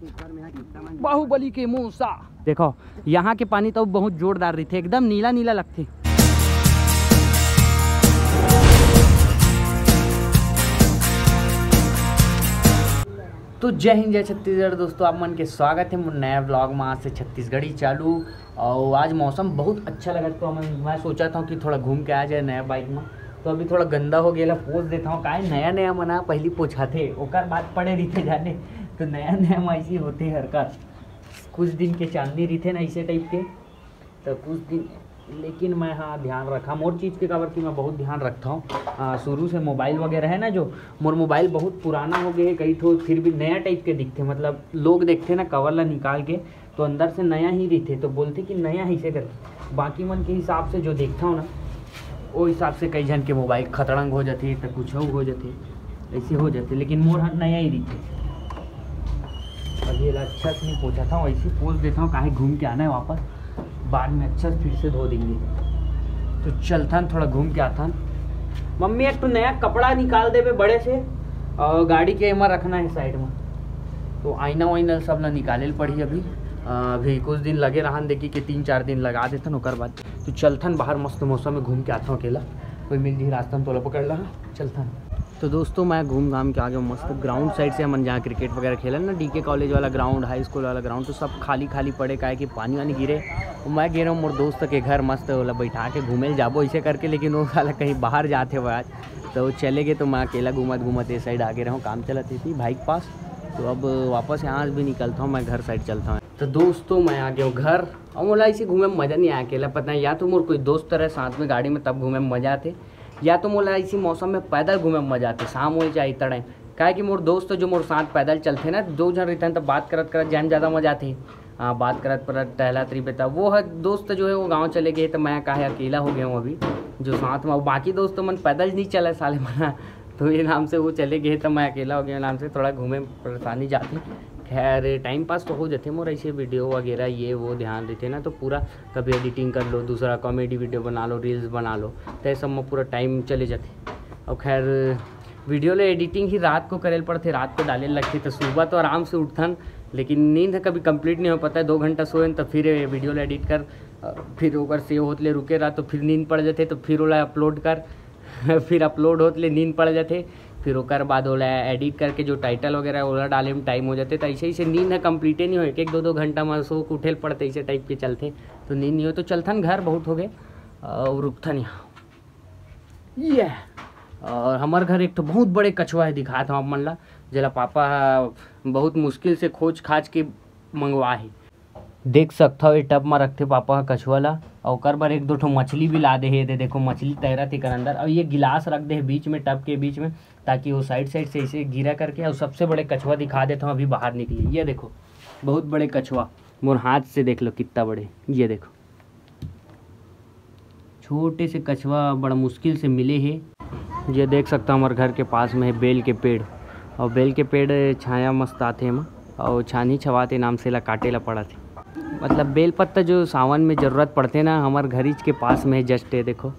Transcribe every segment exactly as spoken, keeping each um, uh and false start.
बाहुबली के मूसा। देखो, यहाँ के पानी तो बहुत जोरदार रहिथे, एकदम नीला नीला लगथे। तो जय हिंद, जय छत्तीसगढ़ दोस्तों, आप मन के स्वागत है मोर नया vlog में। आज से छत्तीसगढ़ी चालू। और आज मौसम बहुत अच्छा लगत, तो हम, मैं सोचा था कि थोड़ा घूम के आ जाए नया बाइक में। तो अभी थोड़ा गंदा हो गया, पोंछ देता हूँ। काहे नया नया मना पहली पोछाथे, ओकर बाद पड़े रहिथे जाने। तो नया नया में ऐसी होती हरकत, कुछ दिन के चांदनी रहिथे ना, इसे टाइप के। तो कुछ दिन, लेकिन मैं हाँ ध्यान रखा मोर चीज़ के, काबर कि मैं बहुत ध्यान रखता हूँ। आ, शुरू से मोबाइल वगैरह है ना, जो मोर मोबाइल बहुत पुराना हो गया है कई ठो, फिर भी नया टाइप के दिखथे। मतलब लोग देखथे ना कवर ला निकाल के, तो अंदर से नया ही रहिथे, तो बोलथे कि नया ही से करके। बाकी मन के हिसाब से जो देखता हूँ ना, वो हिसाब से कई झन के मोबाइल खतरंग हो जाथे, तो कुछ हो जाथे, ऐसे हो जाथे, लेकिन मोर ह नया ही रहिथे। अभी एला अच्छा से नहीं पोछा था, वैसे ही पोंछ देता हूँ, काहे घूम के आना है वापस, बाद में अच्छा से फिर से धो देंगे। तो चलथन, थोड़ा घूम के आथन। मम्मी एक तो नया कपड़ा निकाल देबे बड़े से, और गाड़ी के एमा रखना है साइड में, तो आईना वाइना सब ला निकाले ल पड़ी अभी। अ, अभी कुछ दिन लगे रहन, देखी के तीन चार दिन लगा देथन, ओकर बाद तो चलथन बाहर, मस्त मौसम में घूम के आथन। अकेला कोई मिल जी रास्ता में, तोला पकड़ ला, चलथन। तो दोस्तों, मैं घूम घाम के आ गया मस्त ग्राउंड साइड से, हमन जहाँ क्रिकेट वगैरह खेलन ना, डीके कॉलेज वाला ग्राउंड, हाई स्कूल वाला ग्राउंड, तो सब खाली खाली पड़े, काहे कि पानी वानी गिरे। तो मैं गे रहा हूँ मोर दोस्त के घर, मस्त ओला बैठा के घूमे ल जाबो ऐसे करके, लेकिन वो साला कहीं बाहर जाते हुए आज, तो चले गए। तो मैं अकेला घूमत घूमत ये साइड आ गए रहूँ, काम चलत थी भाई के पास। तो अब वापस यहाँ भी निकलता हूँ, मैं घर साइड चलता हूँ। तो दोस्तों, मैं आ गया हूँ घर। और मोला ऐसे घूमे में मजा नहीं आया अकेला, पता है, या तो मोर कोई दोस्त रहे साथ में गाड़ी में, तब घूमे में मजा आते, या तो मोला ऐसी मौसम में पैदल घूमे में मजा आते, शाम हो जाए इतना टाइम। काहे कि मोर दोस्त जो मोर साथ पैदल चलथे ना, दो झन रहथन, तो बात करत करत जाए में ज़्यादा मजा आथे। हाँ, बात करत करत टहलत रहिबे। तब वो ह दोस्त जो है वो गाँव चले गए, तो मैं काहे अकेला हो गया हूँ अभी, जो साथ में। बाकी दोस्त मन पैदल नहीं चले साले मना, तो ये नाम से वो चले गए, तो मैं अकेला हो गया नाम से, थोड़ा घूमे में परेशानी जाती। खैर, टाइम पास तो हो जाते मोर, ऐसे वीडियो वगैरह ये वो ध्यान देते ना, तो पूरा कभी एडिटिंग कर लो, दूसरा कॉमेडी वीडियो बना लो, रील्स बना लो, तो ये सब में पूरा टाइम चले जाते। और खैर, वीडियो ले एडिटिंग ही रात को करे ल पड़थे, रात को डाले ल लगथे, तो सुबह तो आराम से उठथन, लेकिन नींद कभी कंप्लीट नहीं हो पाता है। दो घंटा सोएन, तो फिर ये वीडियो ले एडिट कर, अ, फिर ओकर सेव होत ले रुके रह, तो फिर नींद पड़ जाथे, तो फिर ओला अपलोड कर, फिर अपलोड होत ले नींद पड़ जाथे, फिर ओकर बाद ओला एडिट करके जो टाइटल वगैरह ओला डाले में टाइम हो जाथे। तो ऐसे ऐसे नींद ह कंप्लीटे नहीं हो, एक एक दो दो घंटा में सो के उठे ल पड़थे, ऐसे टाइप के चलथे। तो नींद नहीं हो, तो चलथन घर, बहुत हो गए, और रुकथन यहाँ। ये और हमर घर एक ठो बहुत बड़े कछुआ है, दिखात हूँ आप मन ला, जेला पापा ह बहुत मुश्किल से खोज खाज के मंगवा हे। देख सकथव, ये टब म रखथे पापा ह कछुआ ला, अउ ओकर बर एक दो ठो मछली भी ला दे हे। ये दे देखो, मछली तैरत हे एकर अंदर, अउ ये गिलास रख दे हे बीच में, टब के बीच में, ताकि वो साइड साइड से ऐसे गिरा करके। अउ सबसे बड़े कछुआ दिखा देता हूँ, अभी बाहर निकली। ये देखो, बहुत बड़े कछुआ, मोर हाथ से देख लो कितना बड़े। ये देखो, छोटे से कछुआ बड़ा मुश्किल से मिले हे। ये देख सकता हमारे घर के पास में है बेल के पेड़, और बेल के पेड़ छाया मस्त आथे एमा, और छानी छवाते नाम से ला काटे ला पड़त हे। मतलब बेल पत्ता जो सावन में ज़रूरत पड़थे ना, हमारे घरीच के पास में है जस्ट, ये देखो,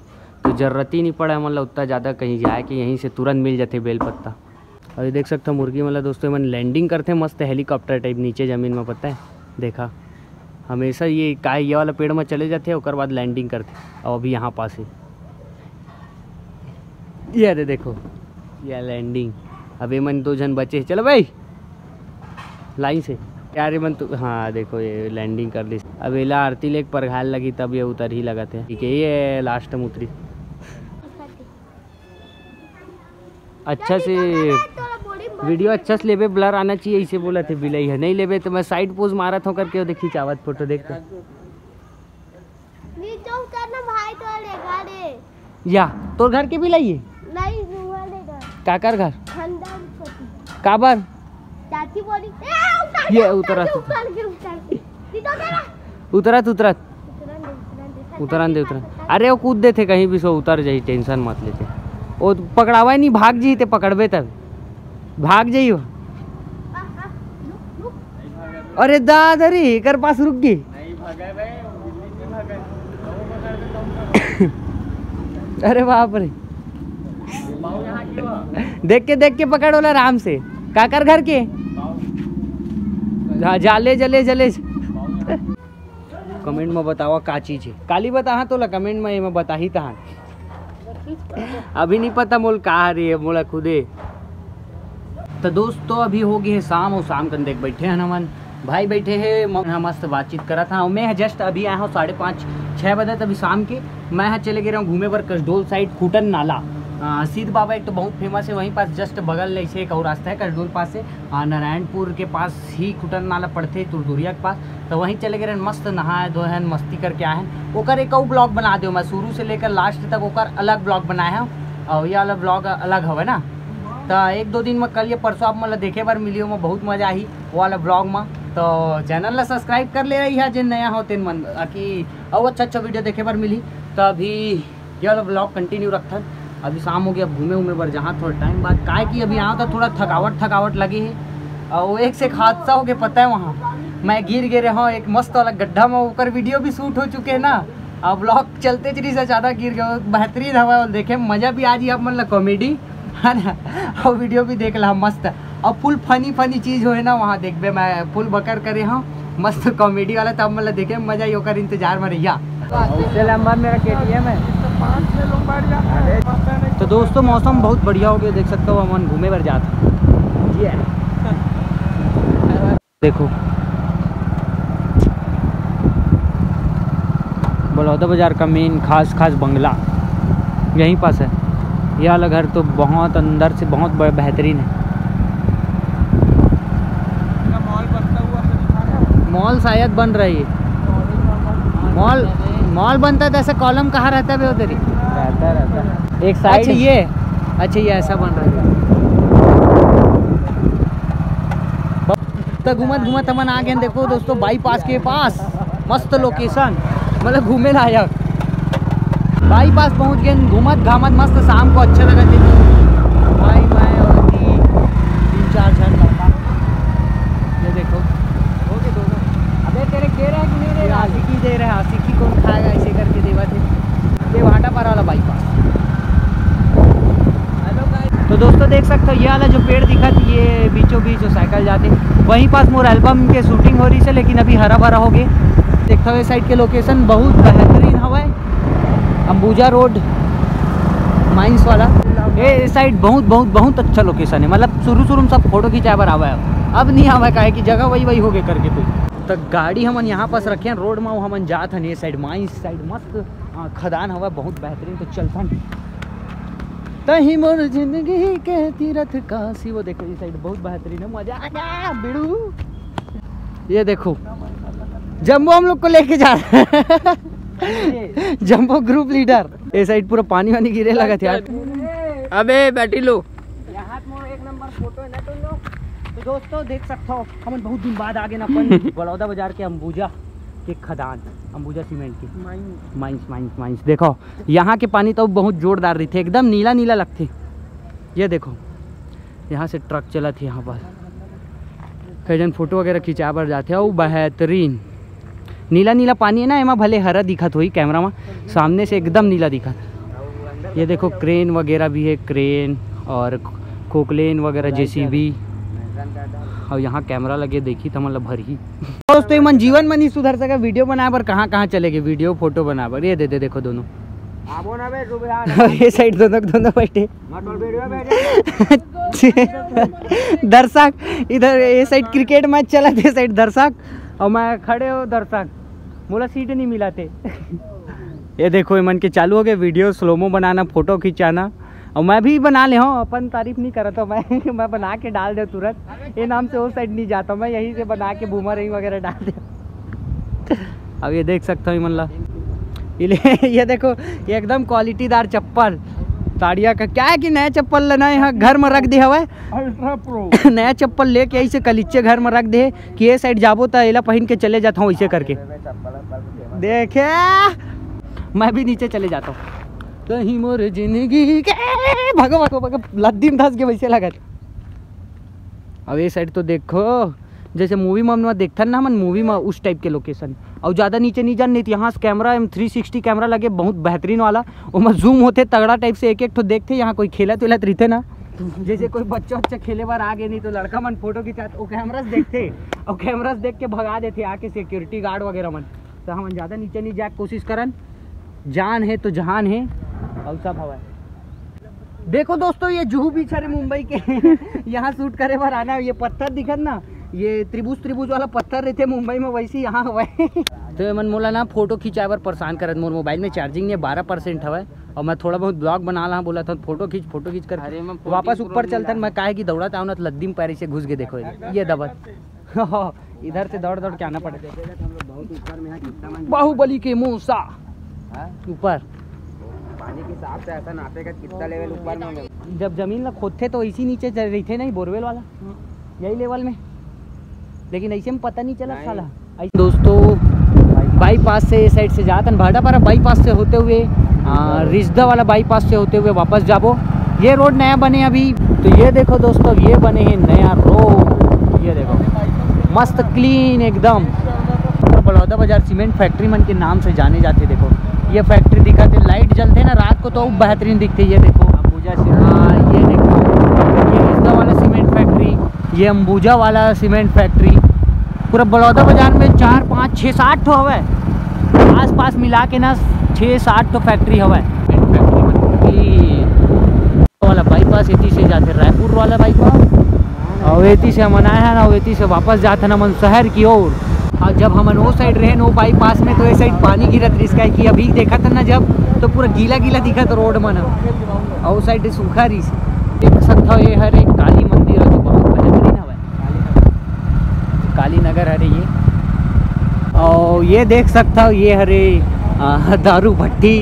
तो ज़रूरत ही नहीं पड़ा हमन ला उतना ज़्यादा कहीं जाए के, यहीं से तुरंत मिल जाथे बेल पत्ता। और ये देख सकते हो मुर्गी मन ला दोस्तों, एमन लैंडिंग करथे मस्त हेलीकॉप्टर टाइप नीचे जमीन में, पता है, देखा, हमेशा ये काय ये वाला पेड़ में चले जाथे, ओकर बाद लैंडिंग करथे। और अभी यहाँ पास है, ये दे देखो, ये लैंडिंग। अब एमन दो झन बचे, चलो भाई लाइन से। यार एमन तो, हाँ देखो ये लैंडिंग कर ली। अब एला आरती लेके परघाल लगी तब ये उतर ही लगत है। ठीक है, ये लास्ट में उतरी। अच्छा से वीडियो अच्छा से लेबे, ब्लर आना चाहिए, इसे बोला थे बिलाई है, नहीं लेबे तो मैं साइड पोज मारत हूँ करके, वो देखी चावत फोटो देख तो। नीचे उतरना भाई, तोरे घर है। या, तोर घर के बिलाई है? नहीं, वो वाले घर। काकर घर? खंडन छोटी। काबर? चाची बोली, "ए, उतर ये के, उतर उतर के, के, उतर के, उतर के।" नीचे उतरना। उतरत, उतरत। उतरन दे, उतरन दे, उतरन दे, उतरन। अरे, वो कूद देथे कहीं भी, सो उतर जाही, टेंशन मत लेते। वो पकड़ावा नहीं, भाग जाही ते पकड़बे तब। भाग जाही वो। अरे दादा रे, एकर पास रुक गई। अरे बाप रे। देख के, देख के पकड़ वाला आराम से। काकर घर के? हाँ, जा ले, जा ले, जा ले। कमेंट में बतावा का चीज है, काली बताहा तोला कमेंट में, एमा बताही तहान। अभी नहीं पता मोल का हरे, मोला खुदे। तो दोस्तों, अभी हो गए हे शाम, और शाम कन देख बैठे हैं हमन, भाई बैठे हैं, म-, हम मस्त बातचीत करत हाँ। मैं जस्ट अभी आया हूँ साढ़े पाँच, छः बजे, तभी शाम के। मैं यहाँ चले गए रहूँ घूमे बर कसडोल साइड, खुटन नाला। आ, सिद्ध बाबा एक तो बहुत फेमस है, वहीं पास जस्ट बगल ले से एक और रास्ता है कसडोल पास से, आ, नारायणपुर के पास ही खुटन नाला पड़थे, तुरदुरिया के पास। तो वहीं चले गए रहन, मस्त नहाए धोए हन, मस्ती करके आए हन। ओकर एक अउ ब्लॉग बना दो, मैं शुरू से लेकर लास्ट तक ओकर अलग ब्लॉग बनाए हूँ, और ये वाला ब्लॉग अलग हवे ना। तो एक दो दिन में, कल या परसों आप मन ला देखे बर मिली, ओमा बहुत मजा आही वो वाला ब्लॉग में। तो चैनल ला सब्सक्राइब कर ले रही है, जे नया हो तेन मन, ताकि अउ अच्छा अच्छा वीडियो देखे बर मिली। तो अभी ये वाला ब्लॉग कंटिन्यू रखथन। अभी शाम हो गया, अब घूमे उमे बर जहाँ थोड़ा टाइम बाद, काहे कि अभी यहाँ तो थोड़ा थकावट थकावट लगे है। और एक से एक हादसा हो गया, पता है, वहाँ मैं गिर गए रहा हूँ एक मस्त वाला गड्ढा में, ओकर वीडियो भी शूट हो चुके हैं ना। अब ब्लॉग चलते चली से ज़्यादा गिर गए, बेहतरीन हवा, और देखे मज़ा भी आ जी आप मन ला, कॉमेडी है ना, और वीडियो भी देख ला मस्त। और फुल फनी फनी चीज होए ना, वहाँ देखबे, मैं फुल बकर करे हूँ, मस्त कॉमेडी वाला, तब मतलब देखे मजा ही, ओकर इंतजार में रहिया। उससे लंबा मेरा केटीएम है। तो दोस्तों, मौसम बहुत बढ़िया हो गया, देख सकते हो, हमन घूमे बर जात। ये देखो, बलौदा बाजार का मेन खास खास बंगला यहीं पास है। ये वाला घर तो बहुत अंदर से बहुत ब-, बेहतरीन है। मॉल शायद बन रही है। मॉल, मॉल बनता है तो ऐसा कॉलम कहाँ रहता है बे उधर ही? रहता है, रहता है। एक साइड अच्छा, ये, अच्छा, ये ऐसा बन रहा है। तो घूमत घूमत हमन आ गए, देखो दोस्तों, बाईपास के पास। मस्त लोकेशन, मतलब घूमे लायक। बाईपास पहुंच गए, घूमत घामत मस्त, शाम को अच्छा लगा थे। भाई, मैं और भी तीन चार जन लड़का। ये देखो, हो गए दोनों। अबे तेरे के रहे कि नहीं रे? आशिकी दे रहे, आशिकी कौन खाएगा, ऐसे करके देवा थे। ये भाटापारा वाला बाईपास। तो दोस्तों, देख सकते हो, ये वाला जो पेड़ दिखा थी, ये बीचों बीच जो साइकिल जाते, वहीं पास मोर एल्बम के शूटिंग हो रही है, लेकिन अभी हरा भरा हो गए। देखता हुए साइड के लोकेशन बहुत बेहतरीन हवा है। अंबुजा रोड, माइंस वाला, ये साइड बहुत बहुत बहुत अच्छा लोकेशन है। मतलब शुरू शुरू में सब फोटो खिंचाए बर आवा है, अब नहीं आवा है, काहे कि जगह वही वही हो गए करके। तो तो गाड़ी हमन यहाँ पास रखे हैं रोड में, हमन जात हन ये साइड, माइंस साइड मस्त, आ, खदान हवा बहुत बेहतरीन। तो चलथन। तही मोर जिंदगी के तीरथ काशी, वो देखो ये साइड बहुत बेहतरीन है, मजा आ गया बिड़ू। ये देखो, जम्बो हम लोग को लेके जा रहा है। जम्बो ग्रुप लीडर। ये साइड पूरा पानी वानी गिरे लगा था यार। अबे बैठी लो। यहाँ मोर एक नंबर फोटो है ना तुम लोग। तो दोस्तों, देख सकते हो, हमन बहुत दिन बाद आ गए ना अपन बलौदा बाजार के अंबुजा के खदान, अंबुजा सीमेंट के माइंस। Mines, mines, mines. देखो, यहाँ के पानी तो बहुत जोरदार रही थे, एकदम नीला नीला लगते। ये देखो, यहाँ से ट्रक चला थे यहाँ पर, कई जन फोटो वगैरह खिंचा बर जाते हैं। वो बेहतरीन नीला नीला पानी है ना, एमा भले हरा दिखत होई कैमरा में, सामने से एकदम नीला दिखत। ये देखो, क्रेन वगैरह भी है, क्रेन और कोकलेन वगैरह, जेसीबी। और यहाँ कैमरा लगे, देखी तो मतलब भरही। दोस्तों, ये मन जीवन में नहीं सुधर सके, वीडियो बनाए बर कहाँ कहाँ चले गए, वीडियो फोटो बनाए बर। ये दे दे, देखो दोनों। ये साइड दोनों दोनों बैठे। दर्शक इधर, ये साइड क्रिकेट मैच चला थे, साइड दर्शक, और मैं खड़े हो दर्शक, मोला सीट नहीं मिला थे। ये देखो, ये मन के चालू हो गए वीडियो, स्लोमो बनाना, फोटो खिंचाना, और मैं भी बना ले हूँ, अपन तारीफ नहीं करत हूँ मैं। मैं बना के डाल दे तुरंत, ये नाम से वो साइड नहीं जाता, मैं यहीं से बना के बूमरैंग वगैरह डाल दे। अब ये देख सकता हूँ, ये मन ला, ये ले, ये देखो, ये एकदम क्वालिटीदार चप्पल, ताड़िया का। क्या है कि नया चप्पल लेना है, यहाँ घर में रख दे हवा है। Ultra Prof. नया चप्पल लेके ऐसे कलिच्चे घर में रख दे कि ये साइड जाबो तो एला पहन के चले जाता हूँ, ऐसे करके। देखे, मैं भी नीचे चले जाता हूँ। कहीं मोर जिंदगी के, भगो, भगो, भगो, लद्दी में धस के वैसे लगत। अब ये साइड तो देखो, जैसे मूवी में हमन देखथन ना, हमन मूवी में उस टाइप के लोकेशन। और ज़्यादा नीचे नहीं जान, नहीं तो यहाँ से camera, M three sixty camera लगे, बहुत बेहतरीन वाला, ओमा जूम होते तगड़ा टाइप से, एक एक ठो देखते, यहाँ कोई खेलत वेलत रहिते ना, जैसे कोई बच्चा उच्चा खेले बर आ गे नहीं तो लड़का मन फोटो खिंचात, वो कैमरा से देखते और कैमरा से देख के भगा देते आके सिक्योरिटी गार्ड वगैरह मन। तो हम ज्यादा नीचे नहीं जाए कोशिश करन, जान है तो जहान है और सब हवा। देखो दोस्तों, ये जुहू बीच हरे मुंबई के। यहाँ शूट करे बर आना, ये पत्थर दिखत ना, ये त्रिभुज त्रिभुज वाला पत्थर रहते मुंबई में, वैसे यहाँ हवा। तो ये मन मोला ना फोटो खिंचाए बर परेशान करत, मोर मोबाइल में चार्जिंग नहीं, बारह परसेंट हवा। और मैं थोड़ा बहुत ब्लॉग बना ला, बोला था फोटो खींच, फोटो खींच कर अरे, मैं फोटो वापस ऊपर चलता। मैं काहे कि दौड़ा था ना, तो लद्दी में पैर से घुस के देखो, ये दबा। इधर से दौड़ दौड़ के आना पड़े। बाहुबली के मूसा ऊपर। पानी के हिसाब से ऐसा नापे का कितना लेवल ऊपर में। जब जमीन ला खोदते तो इसी नीचे रही थे नहीं, बोरवेल वाला, यही लेवल में। लेकिन ऐसे में पता नहीं चला साला। दोस्तों, बाईपास से, साइड से जातन भाटापारा बाईपास से होते हुए, रिजदा वाला बाईपास से होते हुए वापस जाबो। ये रोड नया बने अभी। तो ये देखो दोस्तों, ये बने हैं नया रोड। ये देखो, मस्त क्लीन एकदम। बलौदा बाजार सीमेंट फैक्ट्री मन के नाम से जाने जाते। देखो, ये फैक्ट्री दिखाते, लाइट जलते ना रात को तो बेहतरीन दिखते। ये देखो, हाँ, ये देखो, ये रिजदा वाला सीमेंट फैक्ट्री, ये अंबुजा वाला सीमेंट फैक्ट्री। पूरा बलौदा बाजार में चार, पाँच, छः, सात ठो हवै। आसपास मिला के ना छः, सात ठो फैक्ट्री हवै। सीमेंट फैक्ट्री मतलब कि वाला बाईपास एती से जाते, रायपुर वाला बाईपास। और एती से हमन आए हैं ना, एती से वापस जाते ना मन शहर की ओर। और जब हमन वो साइड रहे ना, वो बाईपास में, तो ये साइड पानी गिरत रिहिस, काहे कि अभी देखा था ना जब, तो पूरा गीला गीला दिखा था रोड मन। और वो साइड सूखा रिहिस। देख सकता हो, ये हर एक काली मंदिर है जो बहुत बेहतरीन हवै। काली नगर हरे ये। और ये देख सकता हो, ये हरे, आ, दारू भट्टी,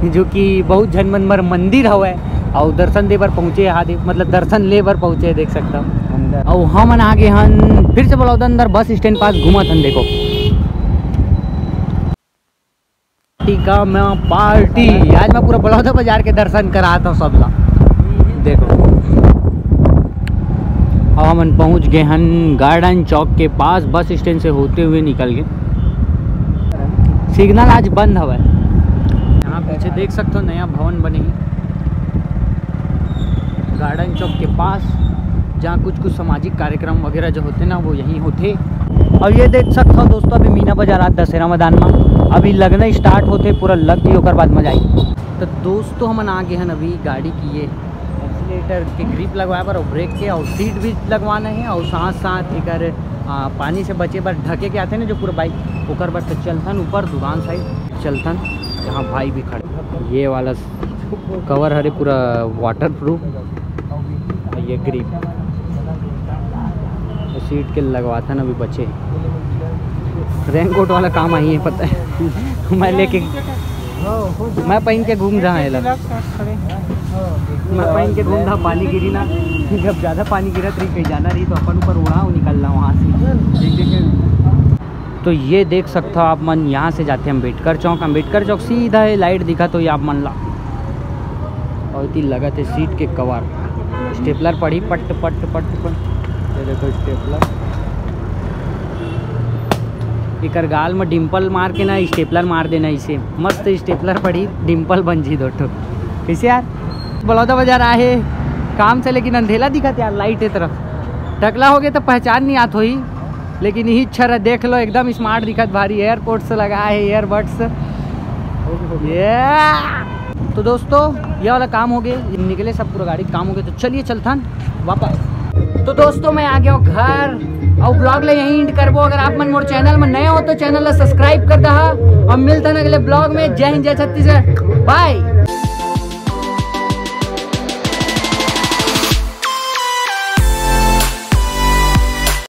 जो कि बहुत झन मन बर मंदिर हवै और दर्शन दे बर पहुँचे यहाँ दे, मतलब दर्शन ले बर पहुँचे, देख सकता हो। अंदर। और हमन आगे हन फिर से बलौदा अंदर बस स्टैंड पास घूमत हन। देखो, टीका में पार्टी। आज मैं पूरा बलौदा बाजार के दर्शन करात हूँ सबला। देखो, अब हमन पहुँच गए हन गार्डन चौक के पास, बस स्टैंड से होते हुए निकल के। सिग्नल आज बंद हवै। यहाँ पीछे देख सकते हो, नया भवन बने हे गार्डन चौक के पास, जहाँ कुछ कुछ सामाजिक कार्यक्रम वगैरह जो होते ना, वो यहीं होते। और ये देख सकते हो दोस्तों, अभी मीना बाजार आज दशहरा मैदान में अभी लगना स्टार्ट होते, पूरा लग गई, ओकर बाद मजा आई। तो दोस्तों, हमन आ गए हैं अभी गाड़ी की ये एक्सीलरेटर के ग्रिप लगवाए बर और ब्रेक के और सीट भी लगवाना है और साथ साथ एकर, आ, पानी से बचे बर ढके के आते ना जो पूरा बाइक, ओकर बर। तो चलथन ऊपर दुकान साइड चलथन, जहाँ भाई भी खड़े। ये वाला कवर हरे पूरा वाटर प्रूफ। ये ग्रिप सीट के लगवाथन अभी बचे। रेनकोट वाला काम आई है, पता है। मैं लेके, मैं पहन के घूम रहा है। मैं पहन के घूम रहा, पानी गिरी ना, जब ज़्यादा पानी गिरत रही, कहीं जाना रही तो अपन ऊपर उड़ाओ, निकल रहा वहाँ से। तो ये देख सकता हो आप मन, यहाँ से जाते हैं अम्बेडकर चौक। अम्बेडकर चौक सीधा है, लाइट दिखा तो ये आप मन ला। और इतनी लगत है सीट के कवर, स्टेपलर पड़ी पट पट पट पट। ये देखो स्टेपलर, एकर गाल में डिम्पल मार के ना स्टेपलर मार देना इसे, मस्त स्टेपलर पड़ी, डिम्पल बन जी दो ठो। कैसे यार, बलौदा बाजार आए काम से, लेकिन अंधेला दिखत यार, लाइट है तरफ टकला हो गया तो पहचान नहीं आत होई। लेकिन यही अच्छा रहा, देख लो एकदम स्मार्ट दिखत, भारी एयरपोर्ट्स लगा है, ईयरबड्स। ये तो दोस्तों, ये वाला काम हो गए, निकले सब पूरा गाड़ी काम हो गए। तो चलिए चलथन वापस। तो दोस्तों, मैं आ गया हूँ घर और ब्लॉग ले यहीं एंड करबो। अगर आप मन मोर चैनल में नए हो तो चैनल ला सब्सक्राइब कर दहा और मिलथन अगले ब्लॉग में। जय हिंद, जय छत्तीसगढ़, बाय।